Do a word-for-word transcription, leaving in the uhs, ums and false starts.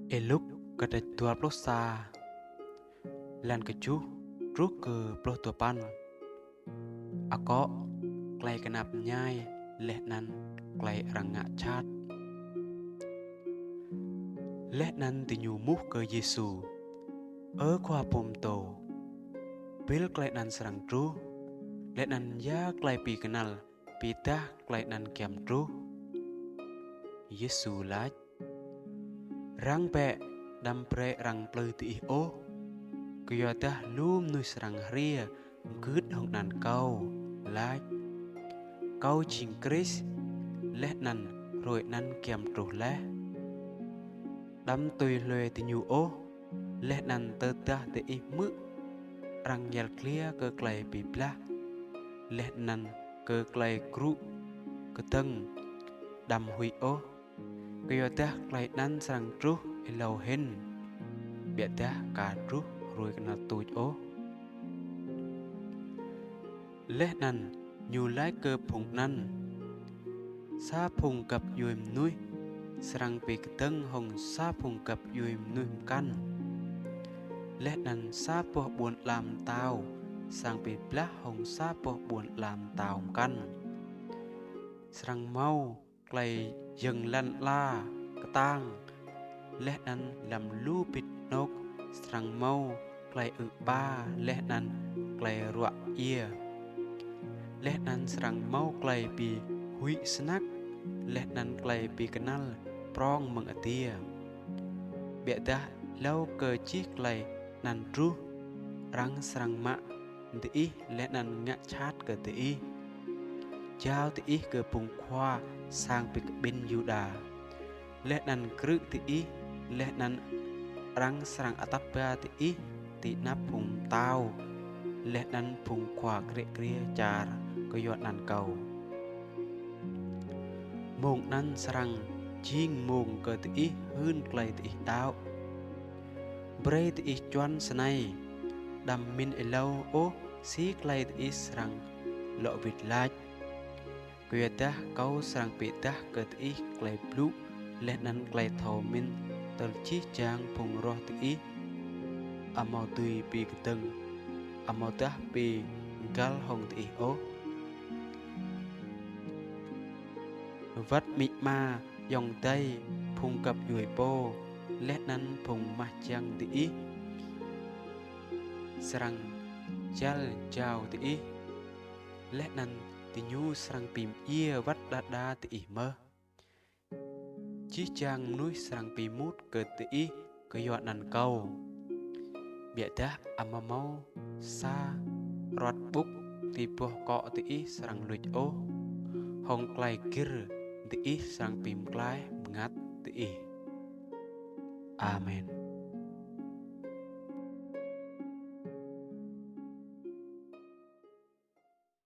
Y-Luk kdrêč dua pluh sa, êlan kjuh truh kơ pluh dua păn. Akŏ, klei knap mñai leh anăn klei arăng ngă jhat. Leh anăn diñu êmuh kơ Yêsu: Ơ Khua Pô Mtô, hbĭl klei anăn srăng truh, leh anăn ya klei bi knăl bi êdah klei anăn giăm truh? Yêsu lač: Răng bĕ, đăm brei arăng mplư diih ôh, kyuadah lu mnuih srăng hriê mgưt hŏng anăn kâo, lač: Kâo jing Krist, leh anăn: Hruê anăn giăm truh leh. Đăm tui hlue diñu ôh, leh anăn tơdah diih hmư̆ arăng yăl dliê kơ klei bi blah leh anăn kơ klei gru kdơ̆ng, đăm huĭ ôh, kyuadah klei anăn srăng truh êlâo hĭn, ƀiădah ka truh hruê knhal tuč ôh. Leh anăn ñu lač kơ phung anăn: Sa phung găp djuê mnuih srăng bi kdơ̆ng hŏng sa phung găp djuê mnuih mkăn, leh anăn sa boh ƀuôn ala mtao srăng bi blah hŏng sa boh ƀuôn ala mtao mkăn. Srăng mâo klei yơ̆ng lăn ala ktang, leh anăn hlăm lu bĭt anôk srăng mâo klei ư̆ êpa leh anăn klei ruă djiê, leh anăn srăng mâo klei bi huĭ snăk, leh anăn klei bi knăl prŏng mơ̆ng adiê. Ƀiădah êlâo kơ jih klei anăn truh, arăng srăng mă diih leh anăn ngă jhat kơ diih, jao diih kơ phung khua sang bi kƀĭn Yuđa, leh anăn krư̆ diih, leh anăn arăng srăng atăt ba diih ti anăp phung mtao leh anăn phung khua kiă kriê čar kyua anăn kâo. Mmông anăn srăng jing mmông kơ diih hưn klei diih đăo. Brei diih čuăn snei, đăm mĭn êlâo ôh si klei diih srăng lŏ wĭt lač. Kyuadah kâo srăng bi êdah kơ diih klei blŭ leh anăn klei thâo mĭn tơl jih jang phung roh diih amâo dưi bi kdơ̆ng amâodah bi mgăl hŏng diih ôh. Wăt amĭ ama, ayŏng adei, phung găp djuê pô, leh anăn phung mah jiăng diih srăng jal jao diih, leh anăn diñu srăng bi mdjiê wăt đa đa diih mơh. Jih jang mnuih srăng bi êmut kơ diih kyua anăn kâo. Ƀiădah amâo mâo sa aruăt ƀŭk ti boh kŏ diih srăng luč ôh. Hŏng klei gĭr diih srăng bi mtlaih mngăt diih. Amen.